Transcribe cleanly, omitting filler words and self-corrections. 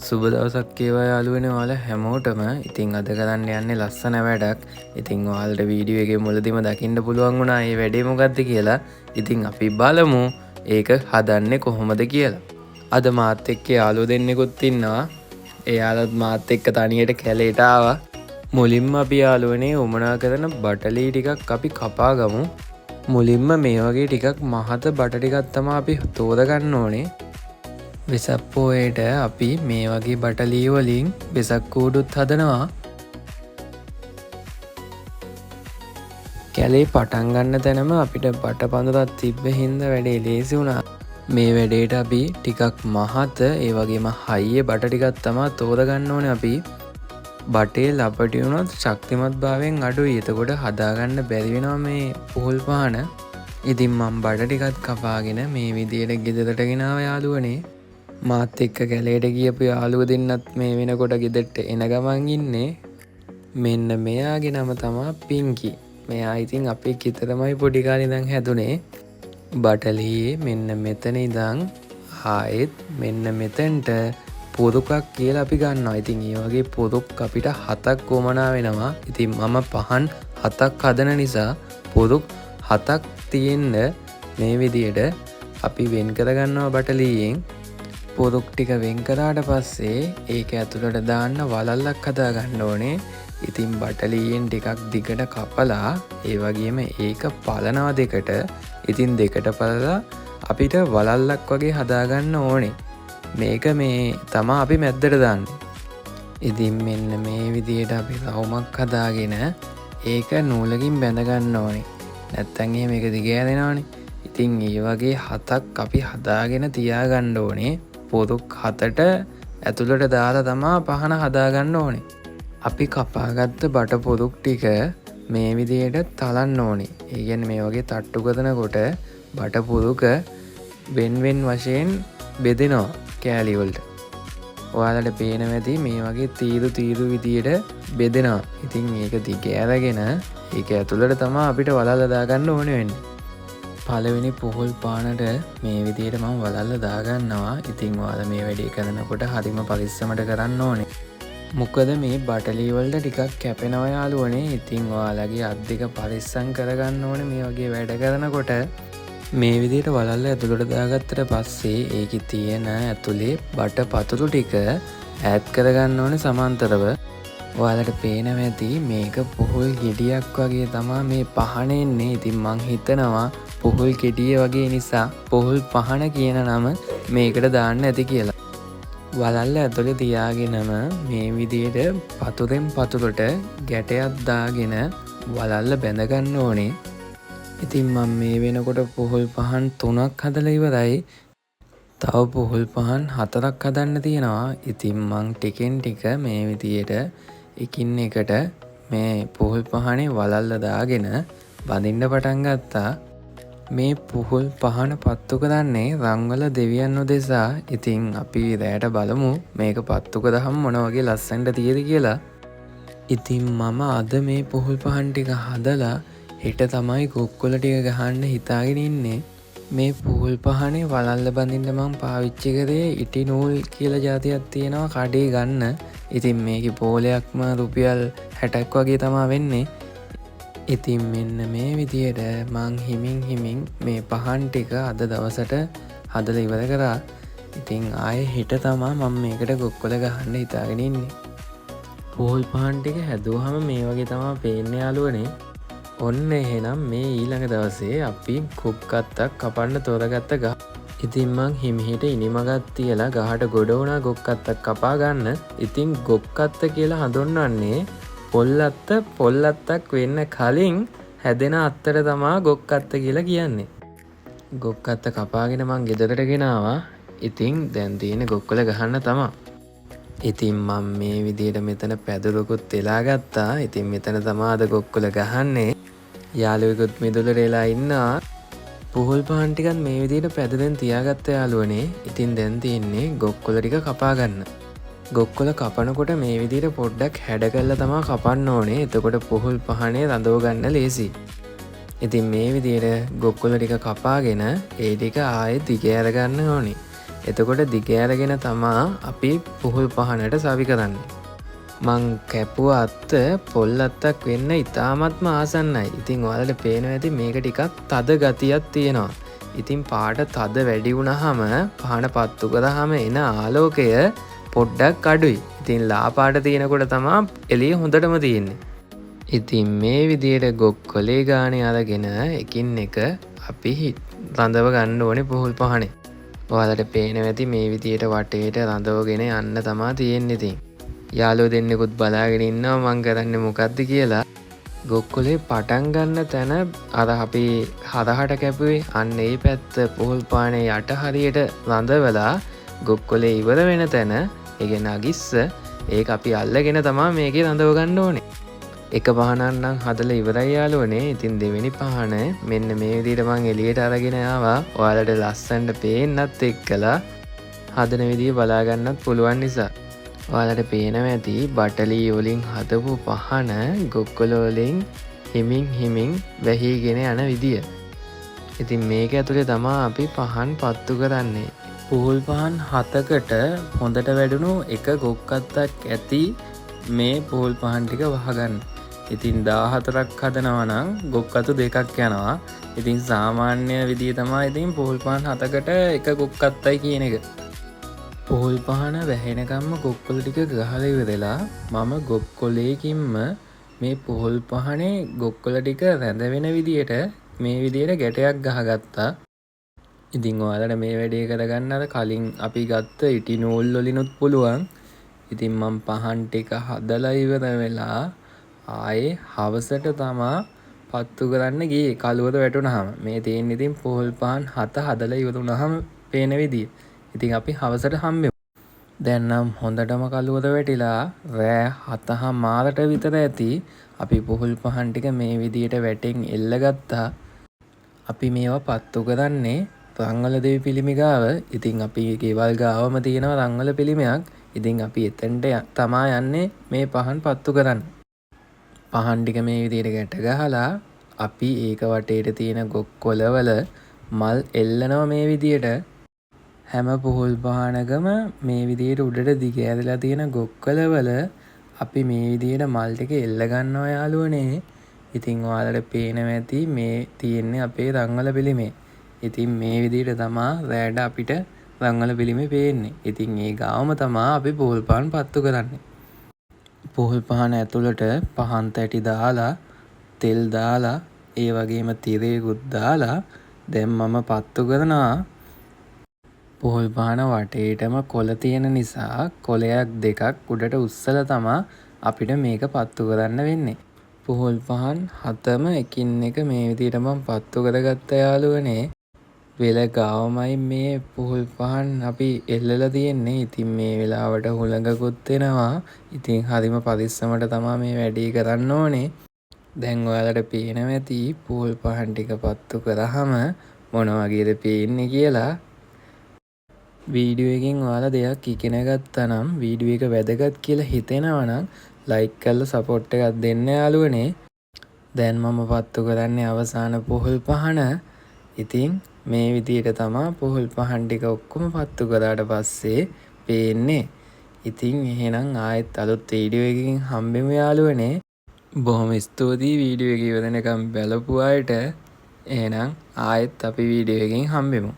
සුබ දවසක් වේවා යාළුවනේ ඔයාලා හැමෝටම. ඉතින් අද කරන්න යන්නේ ලස්සන වැඩක්. ඉතින් ඔයාලට වීඩියෝ එකේ මුලදිම දකින්න පුළුවන් වුණා මේ වැඩේ මොකද්ද කියලා. ඉතින් අපි බලමු ඒක හදන්නේ කොහොමද කියලා. අද මාත් එක්ක යාළුවෝ දෙන්නෙකුත් ඉන්නවා. එයාලත් මාත් එක්ක තනියට කැලේට ආවා. මුලින්ම අපි යාළුවනේ උමනා කරන බටලී ටිකක් අපි කපා ගමු. මුලින්ම මේ වගේ ටිකක් මහත බට ටිකක් තමයි අපි තෝරගන්න ඕනේ. වෙසක් පෝයට අපි මේ වගේ බටලී වලින් වෙසක් කූඩුත් හදනවා. කැලේ පටන් ගන්න තැනම අපිට බට පඳුරක් තිබ්බ හින්දා වැඩේ ලේසි වුණා. මේ වැඩේට අපි ටිකක් මහත ඒ වගේම හයිය බට ටිකක් තමා තෝරගන්න ඕනේ අපි. බටේ ලපටි වුණත් ශක්තිමත් භාවයෙන් අඩුයි. එතකොට හදාගන්න බැරි වෙනවා මේ පුහුල් පහන. ඉතින් මං බට ටිකත් කපාගෙන මේ විදියට ගෙදරට ගෙනාවා යාළුවනේ. මාත් එක්ක කැලේට ගියපු යාළුවෝ දෙන්නත් මේ වෙනකොට ගෙදරට එන ගමන් ඉන්නේ. මෙන්න මෙයාගේ නම තමා පින්කි. මෙයා ඉතින් අපේ ගෙදරමයි පොඩි කාලේ ඉඳන් හැදුනේ. බටලියේ මෙන්න මෙතන ඉඳන් ආයෙත් මෙන්න මෙතෙන්ට පොරුකක් කියලා අපි ගන්නවා. ඉතින් ඒ වගේ පොරුක් අපිට 7ක් වුවමනා වෙනවා. ඉතින් මම පහන් 7ක් හදන නිසා පොරුක් 7ක් තියෙන්න මේ විදියට අපි වෙන් කරගන්නවා බටලියෙන්. පොරුක් ටික වෙන් කරාට පස්සේ ඒක ඇතුළට දාන්න වලල්ලක් හදාගන්න ඕනේ. ඉතින් බටලියෙන් ටිකක් දිගට කපලා ඒ වගේම ඒක පලනවා දෙකට. ඉතින් දෙකට පලලා අපිට වලල්ලක් වගේ හදාගන්න ඕනේ. මේක මේ තමා අපි මැද්දට දාන්නේ. ඉතින් මෙන්න මේ විදියට අපි රවුමක් හදාගෙන ඒක නූලකින් බැඳගන්න ඕනේ. නැත්තම් එහෙම එක දිග ඇදෙනවනේ. ඉතින් ඒ වගේ 7ක් අපි හදාගෙන තියාගන්න ඕනේ. පොරුක් 7ට ඇතුළට දාලා තමා පහන හදාගන්න ඕනේ. අපි කපාගත්ත බට පොරුක් ටික මේ විදියට තලන්න ඕනේ. ඒ කියන්නේ මේ වගේ තට්ටු කරනකොට බට පොරුක වෙන් වෙන් වශයෙන් බෙදෙනවා කෑලි වලට. ඔයාලට පේනවා ඇති මේ වගේ තීරු තීරු විදියට බෙදෙනවා. ඉතින් ඒක දිග ඇරගෙන ඒක ඇතුළට තමා අපිට වලල්ල දාගන්න ඕනේ වෙන්නේ. පළවෙනි පුහුල් පානට මේ විදියට මම වලල්ල දාගන්නවා. ඉතින් ඔයාලා මේ වැඩේ කරනකොට හරිම පරිස්සමට කරන්න ඕනේ. මොකද මේ බටලී වලට ටිකක් කැපෙනවා යාළුවනේ. ඉතින් ඔයාලගේ අත් දෙක පරිස්සම් කරගන්න ඕනේ මේ වගේ වැඩ කරනකොට. මේ විදියට වලල්ල ඇතුළට දාගත්තට පස්සේ ඒකේ තියෙන ඇතුලේ බට පතුරු ටික ඈත් කරගන්න ඕනේ සමාන්තරව. ඔයාලට පේනවා ඇති මේක පුහුල් ගෙඩියක් වගේ තමා මේ පහන එන්නේ. ඉතින් මං හිතනවා පුහුල් ගෙඩිය වගේ නිසා පුහුල් පහන කියන නම මේකට දාන්න ඇති කියලා. වලල්ල ඇතුලේ තියාගෙනම මේ විදියට පතුරෙන් පතුරට ගැටයක් දාගෙන වලල්ල බැඳගන්න ඕනේ. ඉතින් මං මේ වෙනකොට පුහුල් පහන් 3ක් හදලා ඉවරයි. තව පුහුල් පහන් 4ක් හදන්න තියෙනවා. ඉතින් මං ටිකෙන් ටික මේ විදියට එකින් එකට මේ පුහුල් පහනේ වලල්ල දාගෙන බඳින්න පටන් ගත්තා. මේ පුහුල් පහන පත්තු කරන්නේ රන්වල දෙවියන් උදෙසා. ඉතින් අපි රෑට බලමු මේක පත්තු කරාම මොන වගේ ලස්සනට තියෙද කියලා. ඉතින් මම අද මේ පුහුල් පහන් ටික හදලා හෙට තමයි කොක්කොල ටික ගහන්න හිතාගෙන ඉන්නේ. මේ පුහුල් පහනේ වලල්ල බඳින්න මං පාවිච්චි කරේ ඉටි නූල් කියලා ජාතියක් තියෙනවා කඩේ ගන්න. ඉතින් මේකේ පෝලයක්ම රුපියල් 60ක් වගේ තමා වෙන්නේ. ඉතින් මෙන්න මේ විදියට මං හිමින් හිමින් මේ පහන් ටික අද දවසට හදලා ඉවර කරා. ඉතින් ආයේ හෙට තමා මං මේකට ගොක්කොල ගහන්න හිතාගෙන ඉන්නේ. පුහුල් පහන් ටික හැදුවහම මේ වගේ තමා පේන්නේ යාළුවනේ. ඔන්න එහෙනම් මේ ඊළඟ දවසේ අපි ගොක්කත්තක් කපන්න තෝරගත්ත ගහ. ඉතින් මං හිමිහිට ඉනිමගක් තියලා ගහට ගොඩ වුණා ගොක්කත්තක් කපා ගන්න. ඉතින් ගොක්කත්ත කියලා හඳුන්වන්නේ පොල් අත්ත පොල් අත්තක් වෙන්න කලින් හැදෙන අත්තට තමා ගොක්කත්ත කියලා කියන්නේ. ගොක්කත්ත කපාගෙන මං ගෙදරට ගෙනාවා. ඉතින් දැන් තියෙන්නේ ගොක්කොල ගහන්න තමා. ඉතින් මං මේ විදියට මෙතන පැදුරකුත් එලා ගත්තා. ඉතින් මෙතන තමා අද ගොක්කොල ගහන්නේ. යාළුවෙකුත් මිදුලට එලා ඉන්නවා. පුහුල් පහන් ටිකත් මේ විදියට පැදුරෙන් තියාගත්ත යාළුවනේ. ඉතින් දැන් තියෙන්නේ ගොක්කොල ටික කපා ගන්න. ගොක්කොල කපනකොට මේ විදියට පොඩ්ඩක් හැඩ කරලා තමා කපන්න ඕනේ. එතකොට පුහුල් පහනේ රඳව ගන්න ලේසි. ඉතින් මේ විදියට ගොක්කොල ටික කපාගෙන ඒ ටික ආයෙත් දිග ඇර ගන්න ඕනේ. එතකොට දිග ඇරගෙන තමා අපි පුහුල් පහනට සවි කරන්නේ. මං කැපුව අත්ත පොල් අත්තක් වෙන්න ඉතාමත්ම ආසන්නයි. ඉතින් ඔයාලට පේනවා ඇති මේක ටිකක් තද ගතියක් තියෙනවා. ඉතින් පාට තද වැඩි වුණාම පහන පත්තු කරාම එන ආලෝකය පොඩ්ඩක් අඩුයි. ඉතින් ලා පාට තියෙනකොට තමා එළිය හොඳටම තියෙන්නේ. ඉතින් මේ විදියට ගොක් කොලේ ගානේ අරගෙන එකින් එක අපි රඳව ගන්න ඕනේ පුහුල් පහනේ. ඔයාලට පේනවා ඇති මේ විදියට වටේට රඳවගෙන යන්න තමා තියෙන්නේ ඉතින්. යාළුවෝ දෙන්නෙකුත් බලාගෙන ඉන්නවා මං කරන්නේ මොකද්ද කියලා. ගොක්කොලේ පටන් ගන්න තැන අර අපි හරහට කැපුවේ අන්න ඒ පැත්ත පුහුල් පහනේ යට හරියට රඳවලා ගොක්කොලේ ඉවර වෙන තැන, ඒ කියන්නේ අගිස්ස, ඒක අපි අල්ලගෙන තමා මේකේ රඳව ගන්න ඕනේ. එක පහනක් නම් හදලා ඉවරයි යාළුවනේ. ඉතින් දෙවෙනි පහන මෙන්න මේ විදිහට මං එළියට අරගෙන ආවා. ඔයාලට ලස්සනට පේන්නත් එක්කලා හදන විදිය බලා ගන්නත් පුළුවන් නිසා. ඔයාලට පේනවා ඇති බටලී වලින් හදපු පහන ගොක්කොල වලින් හිමින් හිමින් වැහිගෙන යන විදිය. ඉතින් මේක ඇතුලේ තමා අපි පහන් පත්තු කරන්නේ. පුහුල් පහන් 7කට හොඳට වැඩුණු එක ගොක් අත්තක් ඇති මේ පුහුල් පහන් ටික වහගන්න. ඉතින් 14ක් හදනවා නම් ගොක් අතු දෙකක් යනවා. ඉතින් සාමාන්‍ය විදිය තමා ඉතින් පුහුල් පහන් 7කට එක ගොක් අත්තයි කියන එක. පුහුල් පහන වැහෙනකම්ම ගොක්කොළ ටික ගහලා ඉවරලා මම ගොක්කොලේකින්ම මේ පුහුල් පහනේ ගොක්කොළ ටික රැඳවෙන විදියට මේ විදියට ගැටයක් ගහගත්තා. ඉතින් ඔයාලට මේ වැඩේ කරගන්න අර කලින් අපි ගත්ත ඉටි නූල් වලිනුත් පුළුවන්. ඉතින් මං පහන් ටික හදලා ඉවර වෙලා ආයේ හවසට තමා පත්තු කරන්න ගියේ කළුවර වැටුනහම. මේ තියෙන්නේ ඉතින් පුහුල් පහන් 7 හදලා ඉවර වුණාම පේන විදිය. ඉතින් අපි හවසට හම්බෙමු. දැන් නම් හොඳටම කළුවර වැටිලා රෑ 7:30ට විතර ඇති. අපි පුහුල් පහන් ටික මේ විදියට වැටෙන් එල්ල ගත්තා. අපි මේවා පත්තු කරන්නේ රංවල දෙවි පිළිමි ගාව. ඉතින් අපි ගෙවල් ගාවම තියෙනවා රංවල පිළිමයක්. ඉතින් අපි එතනට තමා යන්නේ මේ පහන් පත්තු කරන්න. පහන් ටික මේ විදියට ගැට ගහලා අපි ඒක වටේට තියෙන ගොක් කොළවල මල් එල්ලනවා මේ විදියට. හැම පුහුල් පහනකම මේ විදියට උඩට දිග ඇදලා තියෙන ගොක් කොළවල අපි මේ විදියට මල් ටික එල්ල ගන්නවා යාළුවනේ. ඉතින් ඔයාලට පේනවා ඇති මේ තියෙන්නේ අපේ රංවල පිළිමේ. ඉතින් මේ විදියට තමා රෑට අපිට රංවල පිළිමේ පේන්නේ. ඉතින් ඒ ගාවම තමා අපි පුහුල් පහන් පත්තු කරන්නේ. පුහුල් පහන ඇතුළට පහන් තැටි දාලා, තෙල් දාලා, ඒ වගේම තිරයකුත් දාලා දැන් මම පත්තු කරනවා. පුහුල් පහන වටේටම කොළ තියෙන නිසා කොළයක් දෙකක් උඩට උස්සලා තමා අපිට මේක පත්තු කරන්න වෙන්නේ. පුහුල් පහන් 7ම එකින් එක මේ විදියට මම පත්තු කරගත්තා යාළුවනේ. වෙල ගාවමයි මේ පුහුල් පහන් අපි එල්ලලා තියෙන්නේ. ඉතින් මේ වෙලාවට හුළඟකුත් එනවා. ඉතින් හරිම පරිස්සමට තමා මේ වැඩේ කරන්න ඕනේ. දැන් ඔයාලට පේනවා ඇති පුහුල් පහන් ටික පත්තු කරාම මොන වගේද පේන්නේ කියලා. වීඩියෝ එකෙන් ඔයාලා දෙයක් ඉගෙන ගත්තා නම්, වීඩියෝ එක වැදගත් කියලා හිතෙනවා නම් ලයික් කරලා සපෝට් එකක් දෙන්න යාළුවනේ. දැන් මම පත්තු කරන්නේ අවසාන පුහුල් පහන. ඉතින් මේ විදියට තමා පුහුල් පහන් ටික ඔක්කොම පත්තු කරාට පස්සේ පේන්නේ. ඉතින් එහෙනම් ආයෙත් අලුත් වීඩියෝ එකකින් හම්බෙමු යාළුවනේ. බොහොම ස්තුතියි වීඩියෝ එක ඉවර වෙනකම් බලපු අයට. එහෙනම් ආයෙත් අපි වීඩියෝ එකකින් හම්බෙමු.